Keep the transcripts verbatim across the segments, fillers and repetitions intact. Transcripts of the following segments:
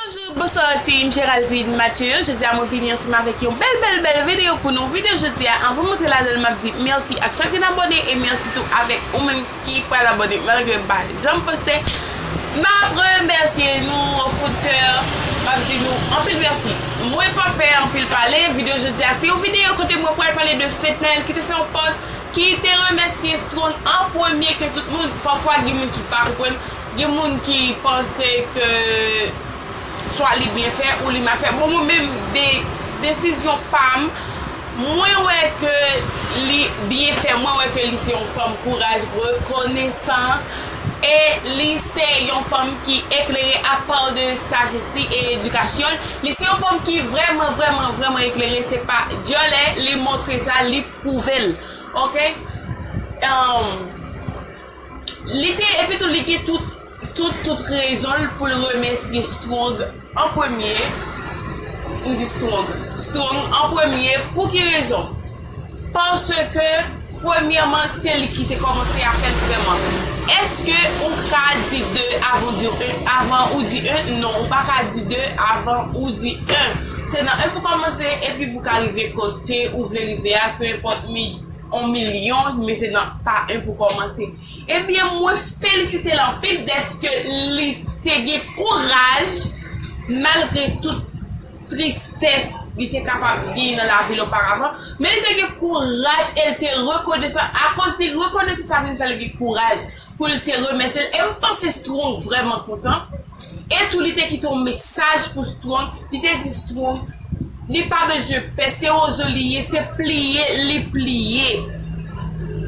Bonjou, bonswa team Géraldine Mathieu. Jodi a mwen vini ansanm avèk yon bèl, bèl, bèl videyo pou nou. Videyo jodi a, anvan m antre ladan l, m ap di mèsi ak chak grenn abòne e mèsi tou avèk ou menm ki pral abòne malgre m pa janm poste. M ap remèsye nou an fon kè, m ap di nou anpil mèsi. Mwen pa fè anpil pale, videyo jodi a se yon videyo kote mwen pral pale de Fednaelle ki te fè yon pòs ki te remèsye Strong an premye ke tout moun. Pafwa gen moun ki pa konprann, gen moun ki panse ke swa li byen fè ou li mal fè. Bon, mwen menm, de, desizyon pa m, mwen wè ke li byen fè, mwen wè ke li se yon fanm kouraj, rekonesan, e li se yon fanm ki eklere apa de sajès li e edikasyon l. Li se yon fanm ki vrèman, vrèman, vrèman eklere, se pa dyòlè, li montre sa, li pwouve l. Oke? Um, li te, epi tou, li gen tout, tout, tout rezon l pou l remèsye Strong an premye. M di Strong. Strong an premye. Pou ki rezon? Paske, premyèman, se li ki te kòmanse a fè l vrèman. Èske ou ka di de avan ou di en? Avan ou di en? Non, ou pa ka di de avan ou di en. Se nan en pou kòmanse, epi pou ka rive kote ou vle rive a, pe enpòt mi, yon milyon, men se nan pa en pou kòmanse. Ebyen, mwen felisite l anpil dèske li te gen kouraj, malgre tout tristès li te kapab genyen nan lavi l oparavan, men li te gen kouraj e li te rekonesan. Akoz li rekonesan, sa vin fè l gen kouraj pou l te remèsye l. E m panse Strong vrèman kontan. E tou, li te kite yon mesaj pou Strong. Li te di Strong, li pa bezwen pè, se wozo li ye, se pliye li pliye.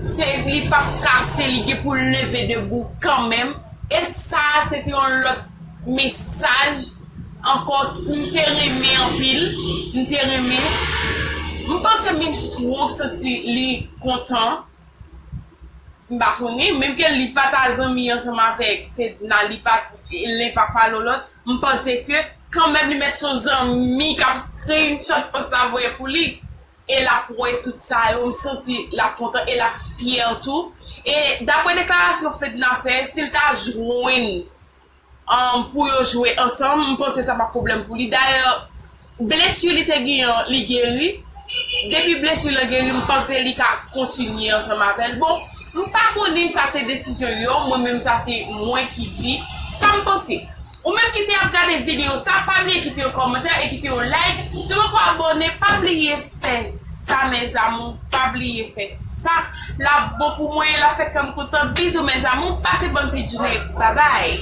Se, li p ap kase, li gen pou l leve debou kanmenm. E sa, se te yon lòt mesaj ankò, m te renmen anpil. M te renmen. M panse menm Strong santi li kontan. M pa konnen, menm ke li pa ta zanmi ansanm avèk Fedna, li pa, li pa follow lòt, m panse ke kanmenm li mèt se yon zanmi k ap screenshot pòs la voye pou li. E l ap wè tout sa yo, m santi l ap kontan e l ap fyè tou. E daprè deklarasyon Fedna fè, si l ta jwenn um, pou yo jwe ansanm, m panse sa pa pwoblèm pou li. Dayè, blesi li te genyen an, li geri. Depi blesi lan geri, m panse li ka kontinye ansanm avè l. Bon, m pa konnen, sa se desizyon yo, mwen menm sa se mwen ki di sa m panse. Ou menm ki te ap gade videyo sa, pa bliye kite yon kòmantè e kite yon like. Si w poko abòne, pa bliye fè sa, mes amours. Pa bliye fè sa. L ap bon pou mwen, l ap fè kè m kontan. Bizou, mes amours. Pase bòn fin jounen. Babay.